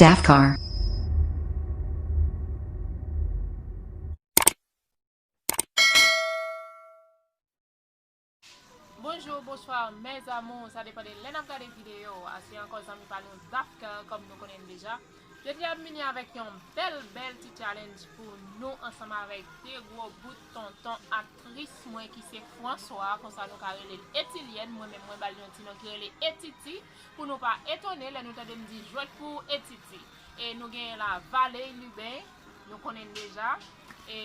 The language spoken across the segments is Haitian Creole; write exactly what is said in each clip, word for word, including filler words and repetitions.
Dafkar. Bonjour, bonsoir, mes amours. Sa depann de lè n ap gade videyo a. Se ankò zanmi pa nou Dafkar, kòm nou konnen l deja. Jodi a m vini avèk yon bèl, bèl ti challenge pou nou ansanm avèk de gwo bout tonton aktris mwen ki se François, konsa nou ka rele l Etilyèn, mwen menm mwen ba l yon ti non ki rele Etiti, pou nou pa etone lè nou tande m di jwèt pou Etiti. E nou genyen la Valey Lubin, nou konnen l deja. E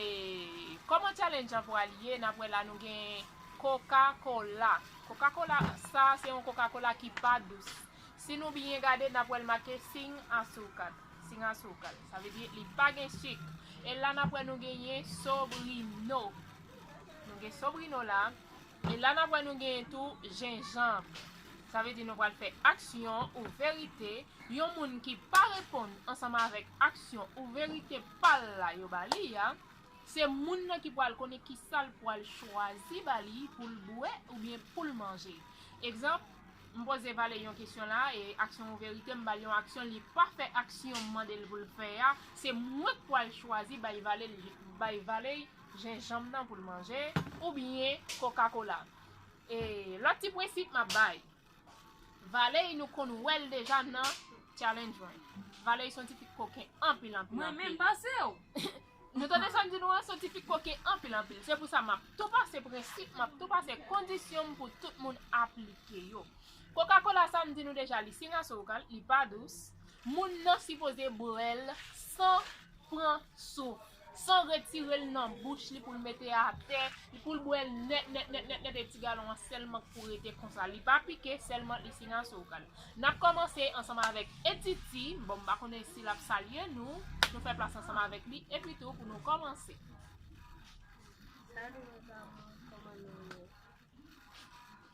kòman challenge an pral ye, n ap wè la nou gen Coca-Cola. Coca-Cola sa se yon Coca-Cola ki pa dous. Si nou byen gade, n ap wè l make sin asukal. Sin asukal. Sa vle di li pa gen sik. E la n ap wè nou genyen sobrino. Nou gen sobrino la. E la n ap wè nou genyen tou jenjanm. Sa vle di nou pral fè aksyon ou verite. Yon moun ki pa reponn ansanm avèk aksyon ou verite pa l la yo ba li a, se moun nan ki pral konnen ki sa l pral chwazi ba li pou l bwè oubyen pou l manje. Egzanp, m poze Valey yon kesyon la, e aksyon ou verite, m ba l yon aksyon, li pa fè aksyon m mande l pou l fè a, se mwen k pral chwazi bay Valey, bay Valey jenjanm nan pou l manje, oubyen Coca-Cola. E lòt ti prensip m ap bay. Valey, nou konn wè l deja nan challenge mwen. Valey se yon ti fi koken anpil, anpil, Mwen menm anpil. Pase w. Nou tande sa m di nou an, se yon ti fi koken anpil, anpil. Se pou sa m ap tou pase prensip, m ap tou pase kondisyon m pou tout moun aplike yo. Coca-Cola sa m di nou deja, li sin asukal, li pa dous. Moun nan sipoze bwè l san pran souf, san retire l nan bouch li pou l mete atè, pou l bwè l nèt, nèt, nèt, nèt, nèt, e ti galon an sèlman k pou rete konsa. Li pa pike, sèlman li sin asukal. N ap kòmanse ansanm avèk Etiti. Bon, m pa konnen si l ap salye nou. Nou fè plas ansanm avèk li, epi tou pou nou kòmanse. Salut, mes amours, kòman nou ye?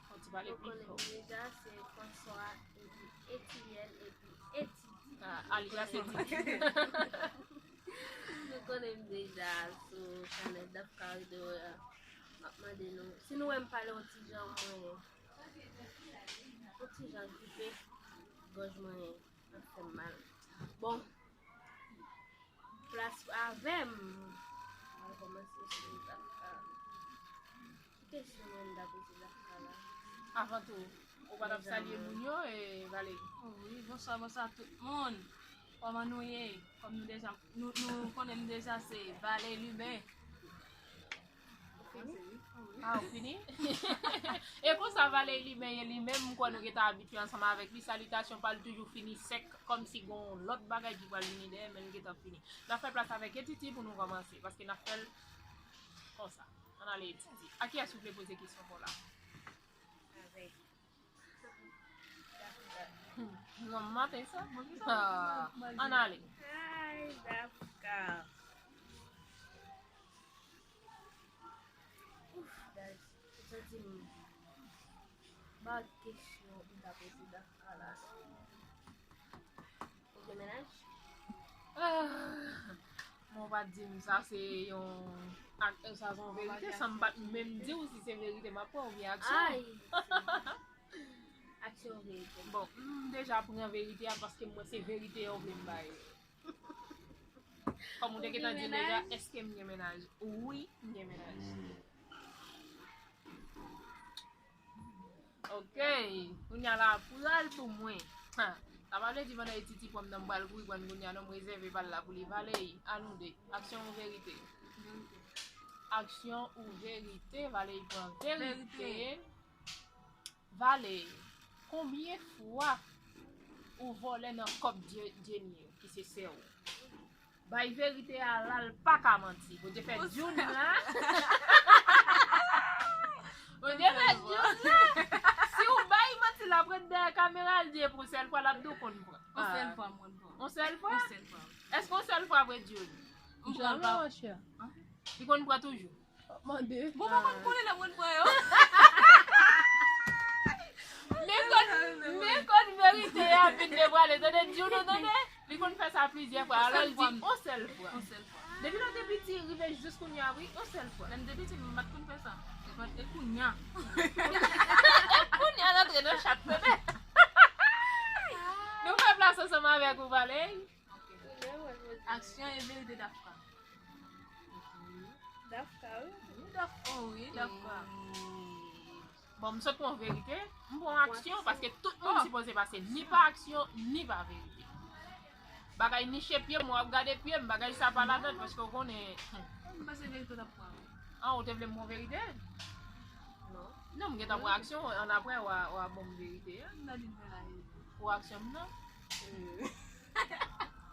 Fò ti pale pi fò. Nou konnen m deja, se François, epi Etilyèn, epi Etiti. Ah, alias Etiti. Nou konnen m deja sou chanèl Dafkar Rideau a. M ap mande nou, si nou wè m pale yon ti jan mwen, yon ti jan gripe, gòj mwen ap fè m mal. Bon, plas avè m. Mwen kòmanse sou Dafkar. Ki kesyon mwen ta poze Dafkar la? Avan tou, ou pa t ap salye moun yo, e, Valey? Oh wi, bonswa, bonswa tout moun. Kòman nou ye? Kòm nou deja, nou, nou konnen m deja se Valey Lubin. Fini? Ah, ou fini? E konsa Valey Lubin ye li menm, m kwè nou gentan abitye ansanm avèk li. Salitasyon pa l toujou fini sèk, kòmsi gon lòt bagay ki pral vini dèyè, men l gentan fini. N ap fè plas avèk Etiti pou nou kòmanse, paske n ap fè l konsa. Ann ale, Etiti. A kiyès ou vle poze kesyon pa w la? Avèk. Hmm. Granm maten sa? Bon, ki sa? Ah, ann ale. Hi, Dafkar. Ouf, guys, ou santi m ba kesyon ou ta poze Dafkar la. Ou gen mennaj? Ah, men w pa t di m sa se yon ak-, sa se yon verite, san m pa t menm di w si se verite m ap pran oubyen aksyon. Ay, aksyon verite. Bon, m deja pran verite a paske m wè se verite a w vle m bay. Kòm ou te gentan di l deja, èske m gen mennaj? Wi, m gen mennaj. Ok, kounye a la pral pou mwen. Ha, sa pa vle di pandan Etiti pran m nan m pral kouri pran l kounye a non, m rezève pa l la pou li. Valey, a nou de. Aksyon ou verite? Aksyon ou verite? Valey pran verite. Verite. Valey, konbyen fwa ou vòlè nan kòb Dye-, Djenie, ki se sè w? Bay verite a la, l pa ka manti. Bondye fè Dune la. Bondye fè Dune la. Si w bay manti la, pran dèyè kamera, l di e pou sèl fwa, l ap di w konn pran. Yon sèl fwa mwen pran. Yon sèl fwa? Yon sèl fwa. Èske yon sèl fwa vre, Dune? M pran pa. Li konn pran toujou. Mande. Bon, mwen konn konnen lè moun pran yo. Men kote, men kote verite a vin devwale. Tande, Dune, tande, li konn fè sa plizyè fwa. Alò, l di yon sèl fwa. Yon sèl fwa. Depi lè w te piti, rive jis kounye a, wi, yon sèl fwa. Lè m te piti, m pa t konn fè sa. E kounye a. E kounye a, n antre nan chat, bebe. Nou fè plas ansanm Avèk ou, Valey? Aksyon e verite, Dafka. Dafka, wi. Wi, Dafka, wi, Dafka. Bon, m sot pran verite, m pran aksyon, paske tout moun sipoze pase ni pa aksyon, ni pa verite. Bagay niche pye m, w ap gade pye m, bagay sa pa ladan, paske w konnen. M panse verite w t ap pran. An, ou te vle m pran verite? Non. Non, m gentan pran aksyon, an apre, w a, w a ban m verite a. M ta di m fè la. Ou aksyon m nan?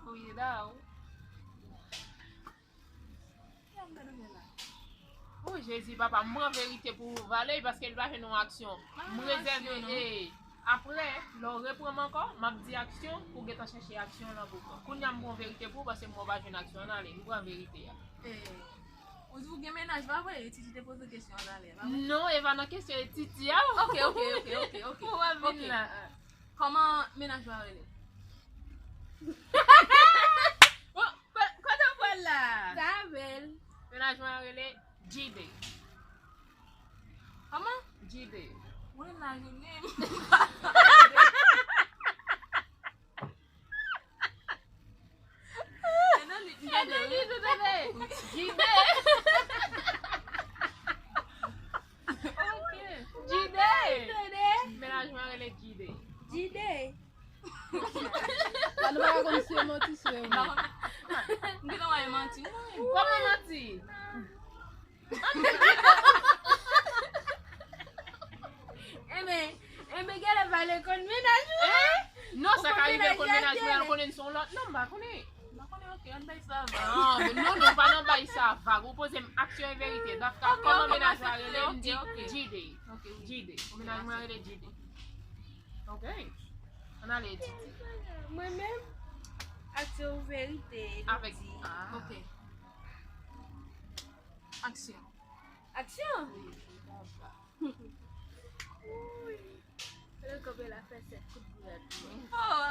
Ou ye la, ou. Kiyès m ta di m fè la? O Jezi, papa, m pran verite pou Valey paske l pa jwenn yon aksyon. M rezève, e, apre, lè w repran m ankò, m ap di aksyon, pou w gentan chèche aksyon lan pou mwen. Kounye a m pran verite pou ou paske m wè w pa jwenn aksyon an, ale, m pran verite a. E, ou di w gen mennaj, pa vre? Titi te poze kesyon an talè, pa vre? Non, e pa nan kesyon, e Titi a. Ok, ok, ok, ok, ok. Ou pa vin la. Kòman mennaj ou a rele? Bon, kote w pral la? Sa bèl. Mennaj mwen an rele Jide. Kòman? Jide. Mwen la, Jide. E nan lit, m tande, wi. Jide. Ok. Jide. Mennaj mwen rele Jide. Jide. La nou pa ka konn si yo manti, si yo vre. M gentan wè manti, wi. Kòman manti? Enben, enben, genlè Valey konn mennaj ou. Non, sa ka rive l konn mennaj mwen, al konnen l se yon lòt nonm, m pa konnen. M pa konnen, ok, ann bay sa vag. Ah, men non, non, pa nan bay sa vag. Ou poze m aksyon e verite. Dafka, kòman mennaj ou a rele? M di Jide. Ok, Jide. Mennaj mwen rele Jide. Ok. Ann ale, Titi. Mwen menm, aksyon ou verite, li di. Avèk, ah. Ok. Aksyon. Aksyon? Wi. Lè kanpe la fè sèt kout gouyad. Oh!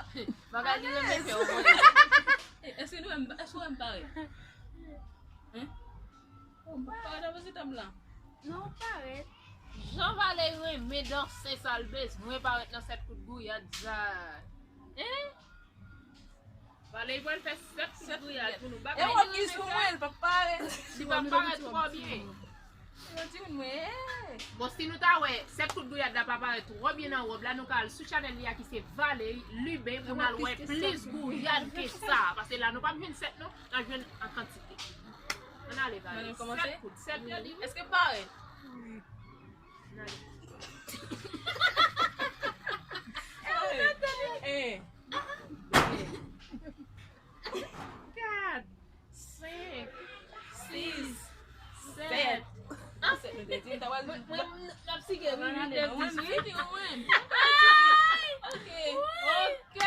Bagay li renmen fè w mwen. Èske nou wè m, èske w wè m parèt? Hein? Ou parèt avè se tanm lan. Non, ou parèt. Jan Valey renmen danse sa l bezwen parèt nan sèt kout gouyad sa. Hein? Valey pral fè sèt kout gouyad pou nou. E wòb li sou mwen, li p ap parèt. Li p ap parèt twò byen. Yon timoun mwen. Bon, si nou ta wè sèt kout gouyad la pa parèt twò byen nan wòb la, nou ka al sou chanèl li a ki se Valey Lubin pou n al wè plis gouyad ke sa. Paske la nou p ap jwenn sèt non, n ap jwenn an kantite. Ann ale Valey. Sèt kout, sèt kout. Èske parèt? Ann ale. Eh, eh. Kat, senk, sis, sèt. Ah, sèt nou te di, m ta pral. Mwen, mwen, n ap sige, wi, wi, wi, wi. Ay! Ok. Ok,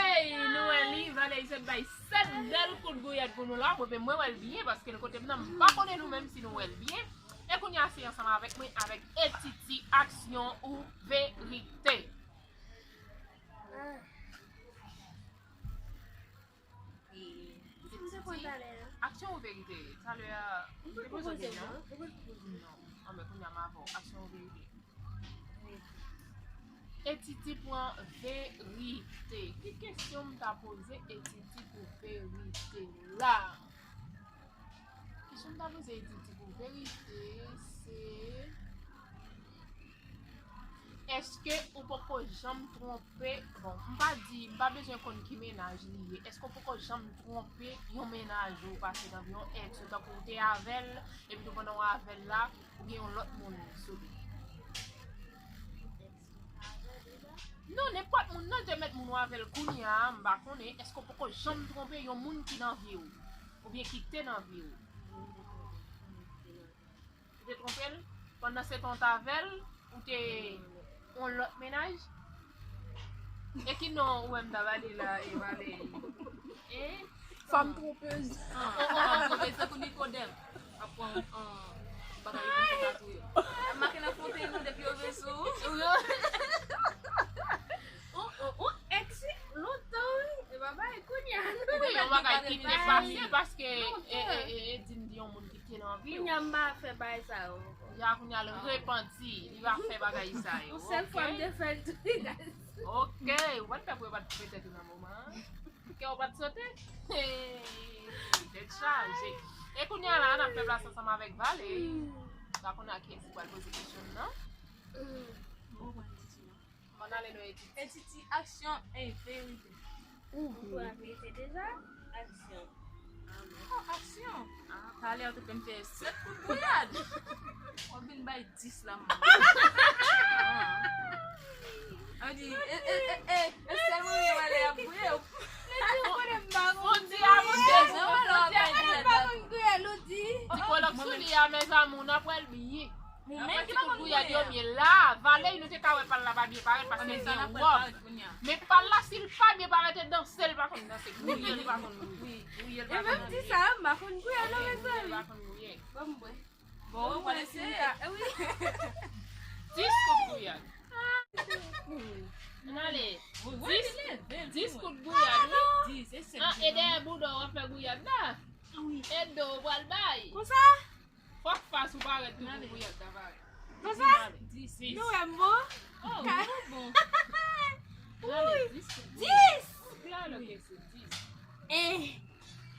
nou wè li, Valey sot bay sèt bèl kout gouyad pou nou la. Bon, men mwen wè l byen, paske l kote m nan, m pa konnen nou menm si nou wè l byen. E kounye a, se ansanm avèk mwen, avèk Etiti, aksyon ou verite. Aksyon ou verite? Talè a, m te poze w kesyon. Non. Anben, kounye a m avè w. Aksyon ou verite? Etiti pran verite. Ki kesyon m ta poze Etiti pou verite la? Kesyon m ta poze Etiti pou verite, se, èske ou poko janm twonpe? Bon, m pa di, m pa bezwen konn ki mennaj li ye. Èske ou poko janm twonpe yon mennaj ou pase nan vi, yon ex ou, tankou ou te avè l, epi tou pandan w avè l la, ou gen yon lòt moun sou li? Non, nenpòt moun nan, te mèt moun ou avè l kounye a, m pa konnen, èske ou poko janm twonpe yon moun ki nan vi w, oubyen ki te nan vi w? Ou te twonpe l? Pandan se tan w t avè l, ou te yon lòt mennaj? E ki non ou wè m ta ba li la, e Valey? E? Fanm twonpez. Ah, fanm twonpez, tankou Nikodèm. Ap pran, ah, bagay yo konn fè tatouye. Ap make nan fonte yo depi yo vin sou. Ou, ou, ou ex lontan, wi. E pa bagay kounye a, non. Ou te yon bagay ki te pase, paske, e, e, e, e, di m di yon moun ki te nan vi w. Kounye a m pa fè bagay sa yo ankò. Ya, kounye a l repanti, li pa fè bagay sa yo. Yon sèl fwa m te fè l tou, guys. Ok, ou pa t fè pou yo pa t koupe tèt ou nan moman an. Kè w pa t sote? Hey, tèt chaje. E kounye a la, n ap fè plas ansanm avèk Vale. M pa konn a kiyès ki pral poze kesyon nan. Bon, bon, bon. M ann ale non, Etiti. Etiti, aksyon e verite. Ou pran verite deja? Aksyon. Oh, aksyon. Talè ou te fè m fè sèt kout gouyad. Ou vin bay dis la, mwen. Ou di, e, e, e, e, e sèl mwen menm ale ap gouye. Li di, ou konnen m pa konn gouye. Ou di, a, mwen bezwen wè lè w ap bay gouyad la tou. Ti kolòk sou li a, mezanmi, n ap wè l byen. Mwen menm ki pa konn gouye a. Apre ti kout gouyad yo byen la, Valey, nou te ka wè pa l la pa byen parèt paske l gen wòb. Men pa l la, si l pa byen parèt, e danse l pa konn danse. Gouye l pa konn gouye. Gouye l pa konn gouye. E menm di sa, m pa konn gouye non, mezanmi. Gouye l pa konn gouye. Bon, mwen. Bon, mwen se wi. Dis kout gouyad. Ann ale. Dis, dis kout gouyad, wi. Dis, e sèt. Ah, e dèyè bouda w ap fè gouyad la. Wi. E do w pral bay. Konsa? Fòk fas ou parèt tou pou gouyad la parèt. Konsa? Dis. Nou wè m bon? Oh, ou bon. Ann ale, dis kout gouyad. Dis! Klalo ke se dis. Eh.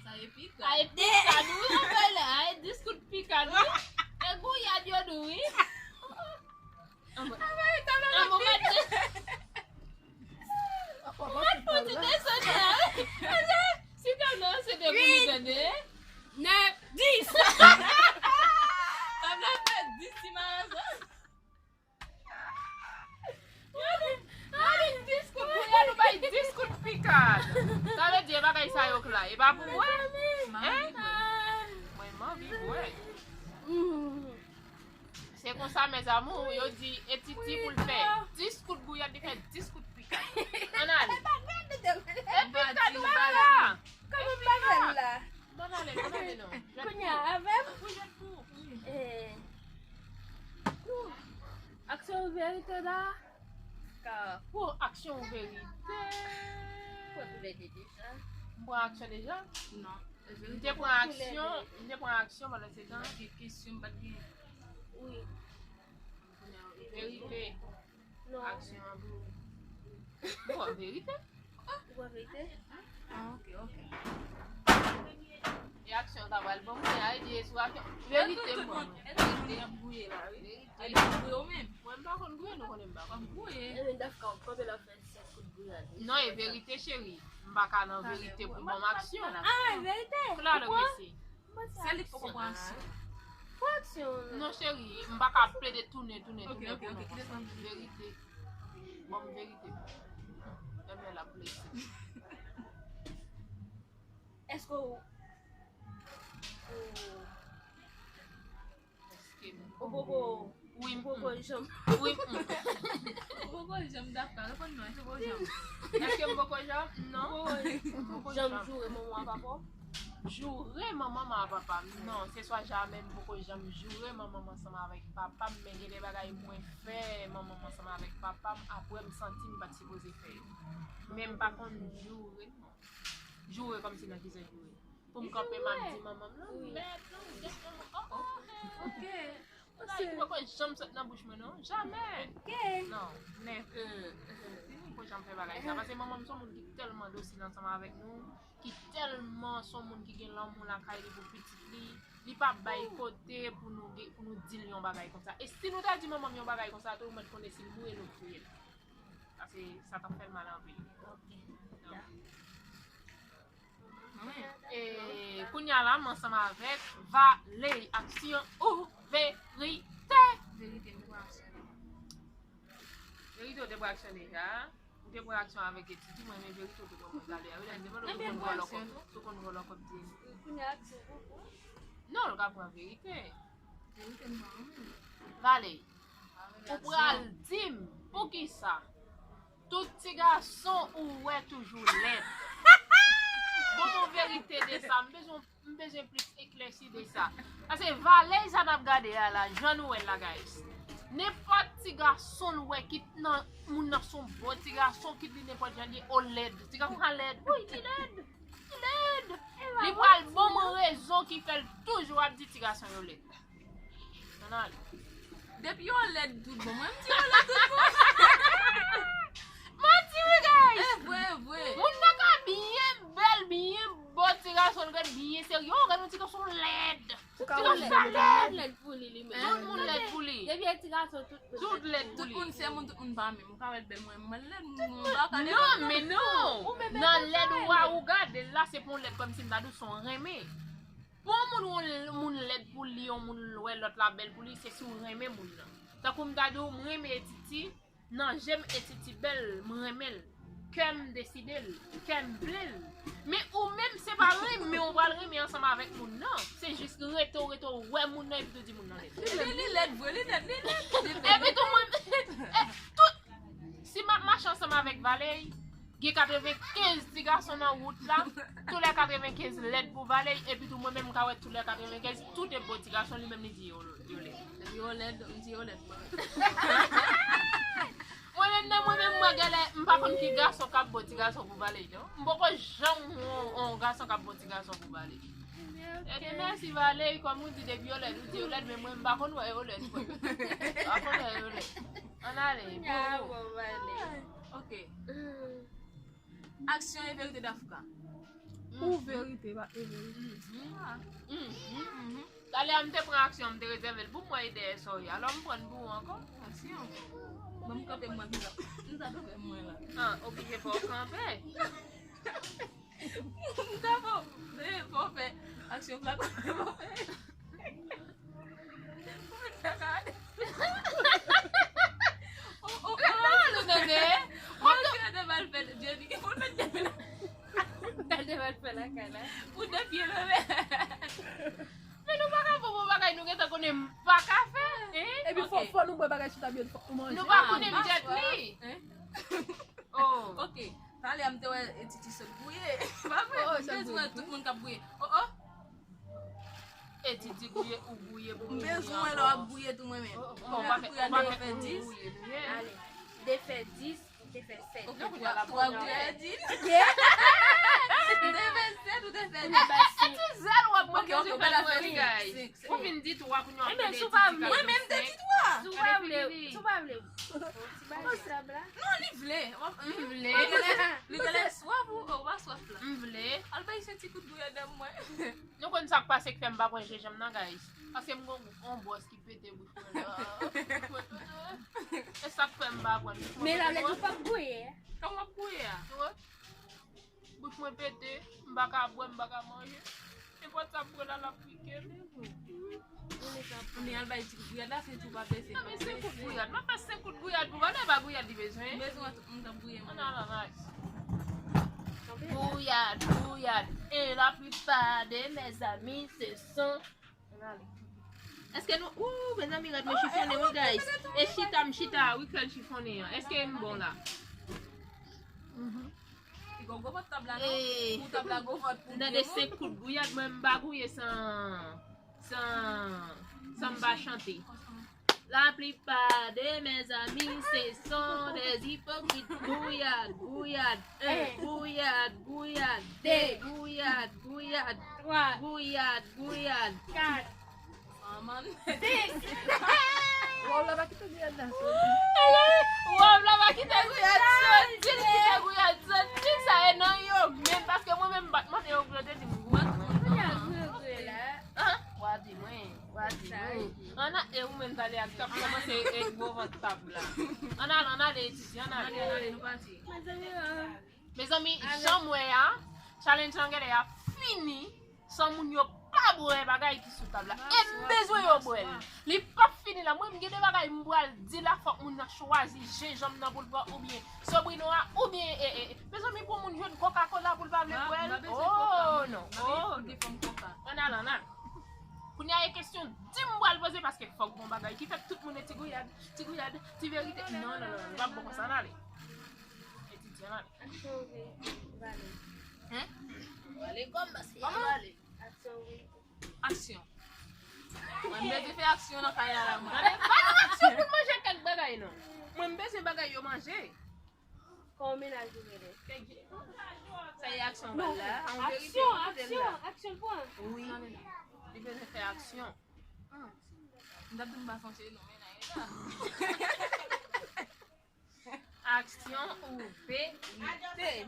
Sa e pikad. Ay, pikad, wi, anpil, ay, dis kout pikad, wi. E gouyad yo dou, wi. Anmò, anmò, mèt, mèt pran ti desann la, wi. Si te nan se de pou li tande. Nèf, dis. Fèm nan fè dis ti marazan. Gade, gade, dis kout gouyad, ou bay dis kout pikad. Sa vle di, e bagay sa yo k la, e pa pou wè. Hein? Mwen, m anvi wè. Se konsa, mes amours, yo di, e Titi pou l fè dis kout gouyad, li fè dis kout pikad. Ann ale. E pikad, ou pa la. Kòman m pa fè l la? Bon, ale, bon, ale, non. Kounye a, avè m? Wi, jwèt pou ou. Eh. Aksyon ou verite la? Ka. Pou aksyon ou verite? Pran tou lè de deja. M pran aksyon deja? Non. M te pran aksyon, m te pran aksyon pandan se tan. Ki kesyon m pa t gen? Wi. Verite. Non. Aksyon an pou. Bon, verite. Ou wè verite? Ah, ok, ok. E aksyon ta pral bon, mwen a di e sou aksyon. Verite, mwen. Verite. Ap gouye la, wi. Verite. Ay, ap gouye ou menm. Mwen, m pa konn gouye, nou konnen m pa konn gouye. Ap gouye. E men Dafka, w kanpe la fè sèt kout gouyad. Non, e verite, cheri. M pa ka nan verite pou ban m aksyon. Ah, e verite? Klalo ke se. Se li k poko pran aksyon. Pran aksyon. Non, cheri, m pa ka plede tounen, tounen, tounen pou non. Verite. Ban m verite. Ebyen, l ap blese. Èske w, ou, Èske m, ou poko, wi, m, poko janm, wi, m, ou poko janm Dafka, reponn non, èske w poko janm? Èske m poko janm? Non. Ou poko janm joure manman a papa w? Joure manman m a papa m? Non, se swa jamè m poko janm joure manman m ansanm avèk papa m, men gen de bagay mwen fè manman m ansanm avèk papa m, apre m santi m pa t sipoze fè yo. Men m pa konn joure, non. Joure kòmsi nan ki sans joure? Pou m kanpe, m ap di manman m, non, mèt, non, mèt, non, oh, oh, oh. Ok. Bagay ki poko janm sot nan bouch mwen, non. Jamè. Ok. Non, nèf. M poko janm fè bagay sa. Paske manman m se yon moun ki tèlman dosil ansanm avèk nou, ki tèlman se yon moun ki gen lanmou lakay li pou pitit li. Li pa bay kote pou nou gen, pou nou di l yon bagay konsa. E si nou ta di manman m yon bagay konsa, tou ou mèt konnen si l boure, nou k touye l. Paske sa t ap fè l mal anpil. Ok. E, kounye a la, m ansanm avèk Valey, aksyon ou verite? Verite, m pran aksyon. Verite, ou te pran aksyon deja. Ou te pran aksyon avèk Etiti, mwen, men verite, ou te pran mwen talè a. Wi, lè m te mande w, ou konn vòlò kòb, ou konn vòlò kòb di. Kounye a, aksyon ou pran? Non, l ka pran verite. Verite, m pran, wi. Valey, ou pral di m poukisa tout ti gason ou wè toujou lèd. Ban m yon verite de sa. M bezwen, m bezwen plis eklèsi de sa. Paske Valey sa n ap gade a la, jan nou wè l la, guys. Nenpòt ti gason l wè, kit nan moun nan se yon bon ti gason, kit li nenpòt jan l ye, o lèd. Ti gason sa lèd. Wi, li lèd. Li lèd. Li pral ban m rezon ki fè l toujou ap di ti gason yo lèd. Ann ale. Depi yo lèd tout bon, mwen m di yo lèd tout bon. Manti wi, guys. E vre, e vre. Moun nan ka byen Ti gason lèd. Ti gason lèd. Lèd pou li, li menm. Tout moun lèd pou li. Depi e ti gason, tout moun lèd pou li. Tout lèd pou li. Tout moun se moun, tout moun pa menm. Ou ka wè bèl mwen, mwen lèd, mwen pa ka lèd. Non, men non. Nan lèd ou a, ou gade l la, se pou yon lèd kòmsi m ta di w se yon renmen. Pou yon moun, yon moun lèd pou li, yon moun wè lòt la bèl pou li, se si w renmen moun nan. Tankou m ta di w, m renmen Etiti, nan je m Etiti bèl, m renmen l. Kè m deside l, kè m vle l. Men ou menm, se pa renmen w pral renmen ansanm avèk moun nan. Se jis rete w, rete w wè moun nan epi tou di moun nan lèd. Li, li lèd vre, li lèd, li lèd. Epi tou mwen, eh, tout, si m ap mache ansanm avèk Valey, gen katrevenkenz ti gason nan wout la, tou lè katrevenkenz lèd pou Valey, epi tou mwen menm m ka wè tou lè katrevenkenz, tout e bo ti gason, li menm li di yo, yo lèd. Yo lèd, m di yo lèd, mwen. Mwen menm nan mwen menm, mwen genlè, m pa konn ki gason k ap bo ti gason pou Valey, non. M poko janm wè yon, yon gason k ap bo ti gason pou Valey. Ebyen, mèsi Valey, kòm ou di depi yo lèd, ou di yo lèd, men mwen m pa konn wè yo lèd, mwen. M pa konn wè yo lèd. Ann ale, pou ou. Ok. Aksyon e verite Dafouka. Ou verite, pa e verite. Talè a m te pran aksyon, m te rezève l pou mwen e dèyè sa w ye. Alò m pran l pou ou ankò. Aksyon. Ban m kanpe mwen, m sa, m sa kanpe mwen la. Ah, oblije fò w kanpe. M ta fò, men fò w fè aksyon flat, fò w fè. Ou vin fè kade. Oh, oh, oh. Lè sa nou tande. Mwen tande mal fè Jenny. Pou l met Jenny la. Tande mal fè lakay la. Pou de pye bebe. Men nou pa ka fè bon bagay nou gentan konnen m pa ka fè. Epi fò, fò nou bwè bagay sou tab yo, fò nou manje. Nou pa konnen m jet li. Oh. Ok. Talè a m te wè Etiti sot gouye. Pa vre? M bezwen tout moun k ap gouye. Oh, oh. Etiti gouye, ou gouye pou m bezwen lè w ap gouye tou mwen menm. Ou pa fè, ou pa fè dis. Ale. De fè dis, ou te fè sèt. Ok, twa, twa gouye a di. Ou te fè sèt, ou te fè dis. E ti zèl w ap mwen bezwen fè mwen, guys. Ou vin di twa kounye a. Mwen menm m te di twa. Si w pa vle, si w pa vle. Ti bagay sab la. Non, li vle. M vle. Li genlè swaf ou, ou pa swaf la. M vle. Al bay se ti kout gouyad nan mwen. Nou konn sa k pase k fè m pa pran jenjanm nan, guys. Paske m gon yon bwòs ki pete bouch mwen la. E sa k fè m pa pran bouch mwen. Men la, lè tou p ap gouye. Kòman w ap gouye a? Ou wè? Bouch mwen pete, m pa ka bwè, m pa ka manje. Nenpòt sa m pran la, l ap pike m. Men al bay ti gouyad la, se tou pa bese. Non, men senk kout gouyad. M ap fè senk kout gouyad pou Valè, pa gouyad li bezwen. M bezwen tout moun k ap gouye mwen. Ann al, ann al. Gouyad, gouyad. Et la plupart de mes amis, ce sont... Ann ale. Èske nou, ooh, mezanmi, gad mwen chifonnen, wi, guys. E chita, m chita, wi, kè l chifonnen an. Èske m bon la? Li gon gwo vant tab la, non? Pou tab la gon vant pou... M tande senk kout gouyad, mwen m pa gouye san, san, san m pa chante. La plupart de mes amis, ce sont des hypocrites. Gouyad, gouyad, un, gouyad, gouyad, deux, gouyad, gouyad, trois, gouyad, gouyad, quatre. Manman. Six. Waw, la pa kite gouyad la soti. Waw, la pa kite gouyad soti, kite gouyad soti, sa e nan yo menm, paske mwen menm m pa t mande yo pou yo te di m gouyad. Kounye a gwe gwe la. An? Wa di mwen, wa di mwen. Ann al, e ou menm talè a k ap kòmanse e gwo vant tab la. Ann al, ann ale, etidyan, ann ale. Ann ale, ann ale, nou pati. Mezanmi, jan m wè a, challenge lan genlè ap fini san moun yo pa bwè bagay ki sou tab la. E m bezwen yo bwè l. Li p ap fini la. Mwen, m gen de bagay m pral di la, fòk moun nan chwazi jenjanm nan pou l pran, oubyen sobrino a, oubyen, e, e, e. Mezanmi, pou moun jwenn Coca-Cola pou l pa vle bwè l. Oh, non. Oh, non. Ann al, ann al. Kounye a, e kesyon di m pral poze, paske fòk gon bagay ki fèt, tout moun e ti gouyad, ti gouyad, ti verite. Non, non, non, non, nou p ap bon konsa, ann ale. Etidyan, ann ale. Aksyon, wi. Vale. Hein? Vale kòm, paske vale. Aksyon, wi. Aksyon. Mwen, m bezwen fè aksyon nan kay la, la, mwen. Ba nou aksyon pou n manje kèk bagay, non. Mwen, m bezwen bagay yo manje. Kòman menaj ou rele? Sa e aksyon pral la. An verite, aksyon, aksyon, aksyon pran. Wi. Li bezwen fè aksyon. M t ap di m pa sonje non, men nan e la. Aksyon ou verite? Aksyon.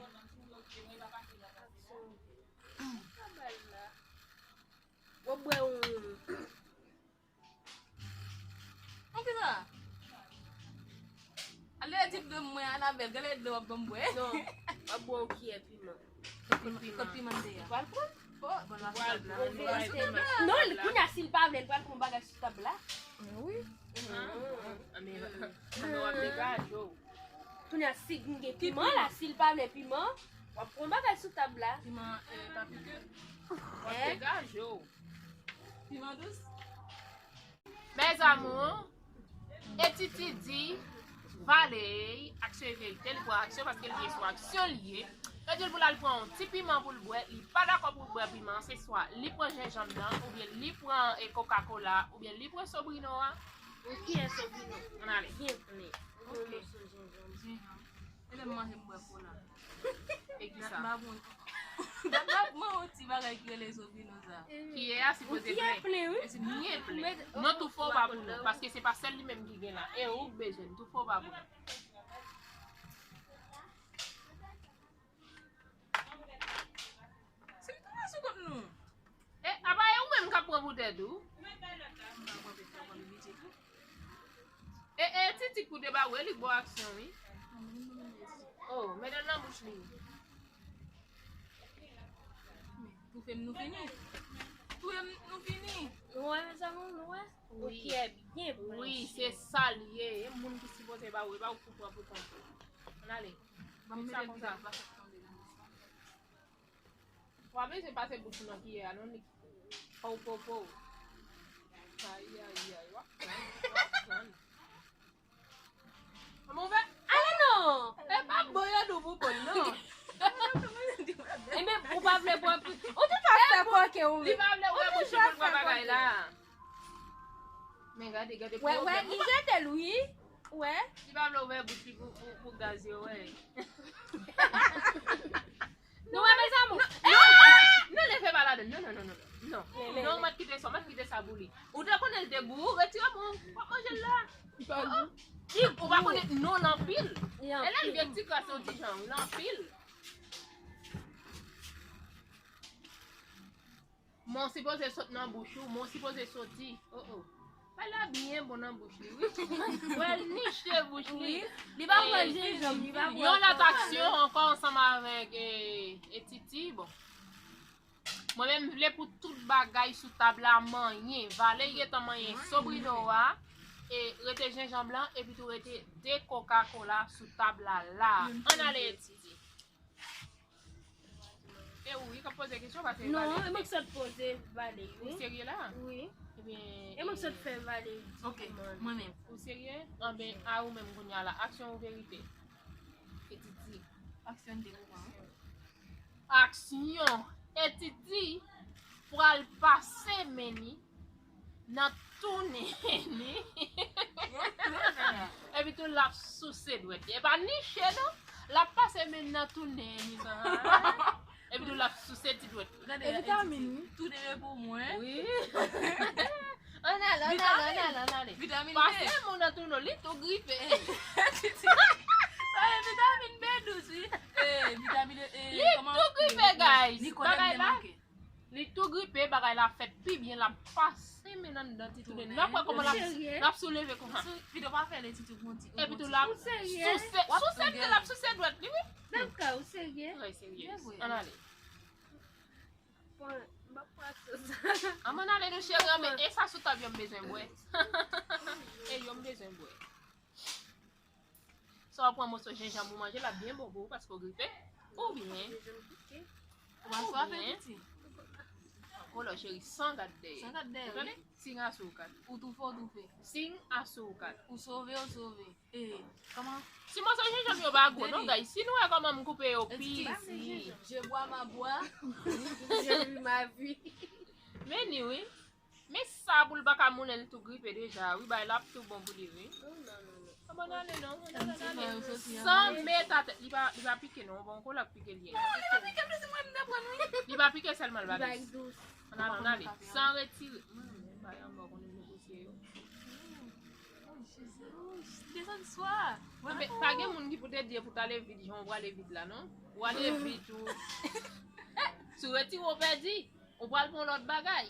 Sa bal la. W ap bwè yon... An ki sa? Ale di dlo mwen, Anabèl, gade dlo w ap ban m bwè. Non, w ap bwè yon kiyè piman. Kot piman, kot piman m te ye a? Ou pral pran? Oh, bon, l ap pran la. Non, kounye a, si l pa vle, l pral pran bagay sou tab la. Wi. Anben, anben, w ap degaje w. Kounye a, si m gen piman la, si l pa vle piman, w ap pran bagay sou tab la. Piman, eh, pa pike. W ap degaje w. Piman dous. Mes amours, e Titi di Valery aksyon e verite, li pran aksyon paske li ye sou aksyon li ye. Yo di l pou l al pran yon ti piman pou l bwè, li pa dakò pou l bwè piman, se swa li pran jenjanm nan, oubyen li pran e Coca-Cola, oubyen li pran Sobrino a. Ou kiyès Sobrino? Ann ale. Byen plen. Ou pran moso jenjanm. Jenjanm. E lè m manje m bwè kola. E ki sa? M pa bon. M ap manje yon ti bagay ki rele Sobrino sa. Kiyè a sipoze plen. Kiyè plen, wi. Byen plen. Non, tou fò pa pou nou, paske se pa sèl li menm ki gen la. E ou k bezwen, tou fò pa pou nou. Si m tounen sou kont nou. E, apa e ou menm k ap pran pou tèt ou? E, e, Titi kou de ba ou, e li k ba w aksyon, wi. Oh, met l nan bouch li. Toufe m, nou fini. Toufe m, nou fini. Nou wè, mezanmi, nou wè? Wi. Ou kiyè byen plen. Wi, se sa l ye. E moun ki sipoze ba ou, e ba ou pou pran pou kont ou. Ann ale. Ban m mete l pi byen, l pa fè tonbe nan bouch mwen. W ap bezwen pase bouch ou nan kiyè a, non, Niki? Pow, pow, pow. Ay, ay, ay, w ap pran, w ap pran. Move. Ale non! E pa bon yo nou pou bon, non. Enben, ou pa vle pran pi. Ou toujou ap fè kòken, ou. Li pa vle ouvè bouch li pou l pran bagay la. Men gade, gade. Wè, wè, li jete l, wi. Wè. Li pa vle ouvè bouch li pou, pou, pou gaz yo, wè. Nou wè, mes amours? Non, non, leve pa ladan. Non, non, non, non, non. Non, non, non, non. Non, m ap kite sa, m ap kite sa pou li. Ou te konnen l te gou, retire bon, w ap manje l la. Li, ou pa konnen, non, l anpil. E lè l gen ti kras yon ti jan, wi, l anpil. Mwen sipoze sot nan bouch ou, mwen sipoze soti. Oh, oh. Bagay la byen bon nan bouch li, wi. Wè l niche bouch li. Wi. Li pa pran jenjanm, li pa pran. Yon lòt aksyon ankò ansanm avèk, e, e Titi. Bon. Mwen menm vle pou tout bagay sou tab la manyen. Valery gentan manyen Sobrino a. E rete jenjanm lan, epi tou rete de Coca-Cola sou tab la la. Ann ale, Titi. E ou wi k ap poze kesyon, paske... Non, e mwen ki sot poze Valery, wi. Ou serye la? Wi. Ebyen, e mwen ki sot fè Valery di demann. Ok, mwen menm. Ou serye? Anben, a ou menm kounye a la, aksyon ou verite? E Titi. Aksyon de ou, an. Aksyon. E Titi pral pase men li nan tou nen li. Epi tou l ap souse dwèt li. E pa niche non. L ap pase men nan tou nen li. Epi tou l ap souse ti dwèt li. Gade, e vitamin, wi. Tou nen yo pou mwen. Wi. Ann ale, ann ale, ann ale, ann ale. Vitamin B. Pase men w nan tou nen w, li tou gripe. Sa e vitamin B douz, wi. E, vitamin E, li tou gripe, guys. Li konnen li manke. Li tou gripe, bagay la fèt pi byen, l ap pase men anndan ti tou nen. N ap wè kòman l ap, l ap souleve konsa. Pito pa fè lè ti tou pran ti. Epi tou l ap souse, souse, l ap souse dwèt li, wi. Ou serye? Trè serye. Ann ale. Bon, m ap pran sosa. Ann ale nou cheri, anben, e sa sou tab yo m bezwen bwè. E yo m bezwen bwè. Sa w pran moso jenjanm ou manje, l ap byen bon pou ou paske w gripe. Oubyen. Ou pa swafe, piti. Kolo cheri, san gad dèyè. San gad dèyè, wi. Sin asou w kat. Ou toufe, w toufe. Sin asou w kat. Ou sove, w sove. E, kòman? Ti moso jenjanm yo pa gwo non, guys. Si nou wè kòman m koupe yo piti. Je bois ma bois. Je vis ma vie. Men ni wi. Men sa pou l pa ka moulen, l tou gripe deja. Wi, bay la ap tou bon pou li, wi. Non, non, non, non. Ann ale non, ann ale, ann ale. San met atè. Li pa, li pa pike non, bon, kou l ap pike li ye. Non, li pa pike, men se mwen m te pran, wi. Li pa pike sèlman, l pa dous. Ann ale, ann ale. San retire. Hmm, bay anba, konnen negosye yo. Desann swa. Anben, pa gen moun ki pou te di pou t ale vit, jan w prale vit la, non? Ou ale vit, ou. Si w retire, w pèdi. Ou pral pran lòt bagay.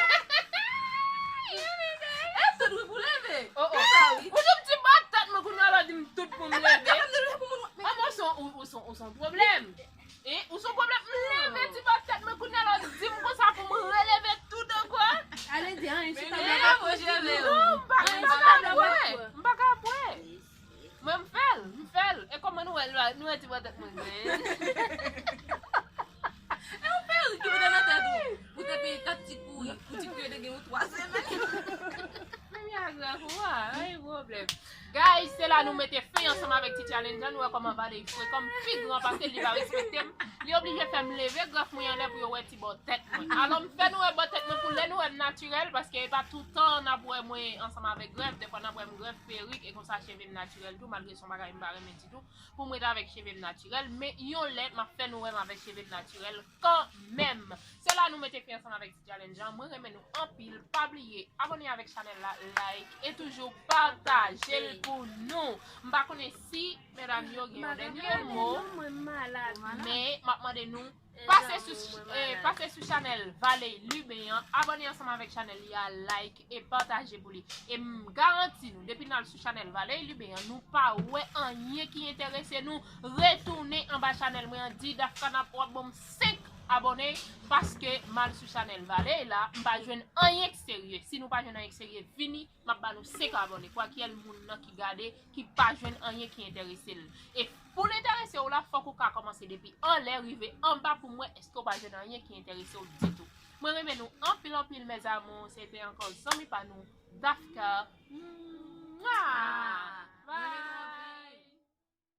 E tout wi pou leve. Oh, oh. Ou di m ti ba tèt mwen kounye a la di m tout pou m leve. An mwen se yon, ou, ou se yon, ou se yon pwoblèm. Hein? Ou se yon pwoblèm. M leve ti ba tèt mwen kounye a la di m konsa pou m releve tout ankò. Ale di anyen, chita. Non, m pa, m pa ka bwè. M pa ka bwè. Mwen m fè l, m fè l. E kòman nou wè l la, nou wè ti ba tèt mwen grenn. E yon perik ki mete nan tèt ou. Ou te peye kat ti kouri, pou ti kouri te gen yon twa semèn. Men mi a grèf ou a, pa gen pwoblèm. Guys, se la nou mete fen ansanm avèk ti challenge la, nou wè kòman Valery frekan, m pi gran pase l, li pa respekte m. Li oblije fè m leve grèf mwen anlè pou yo wè ti bò tèt mwen. Alò m fè nou wè bò tèt mwen pou lè nou wè m natirèl, paske e pa toutan n ap wè mwen ansanm avèk grèf, defwa n ap wè m grèf, perik, e konsa cheve m natirèl tou, malgre se yon bagay m pa renmen ditou. Pou m ret avèk cheve m natirèl, men yon lè m ap fè nou wè m avèk cheve m natirèl kanmenm. Se la nou mete fen ansanm avèk ti challenge lan. Mwen renmen nou anpil. Pa bliye abòne avèk chanèl la, like e toujou pataje l pou nou. M pa konnen si medam yo gen yon dènye mo, men m ap mande nou pase sou, eh, pase sou chanèl Valery Lubin an, abòne ansanm avèk chanèl li a, like e pataje pou li. E m garanti nou, depi n al sou chanèl Valery Lubin an, nou pa wè anyen ki enterese nou, retounen anba chanèl mwen an, di Dafka n ap w ap ban m senk abòne, paske m al sou chanèl Valery la, m pa jwenn anyen k serye. Si nou pa jwenn anyen k serye, vini, m ap ba nou senk abòne. Kwakyèl moun nan ki gade, ki pa jwenn anyen ki enterese l. E pou l enterese w la, fòk ou ka kòmanse depi anlè, rive anba pou m wè èske w pa jwenn anyen ki enterese w ditou. Mwen renmen nou anpil, anpil, mes amours. Se te ankò zanmi pa nou, Dafka. Mwa!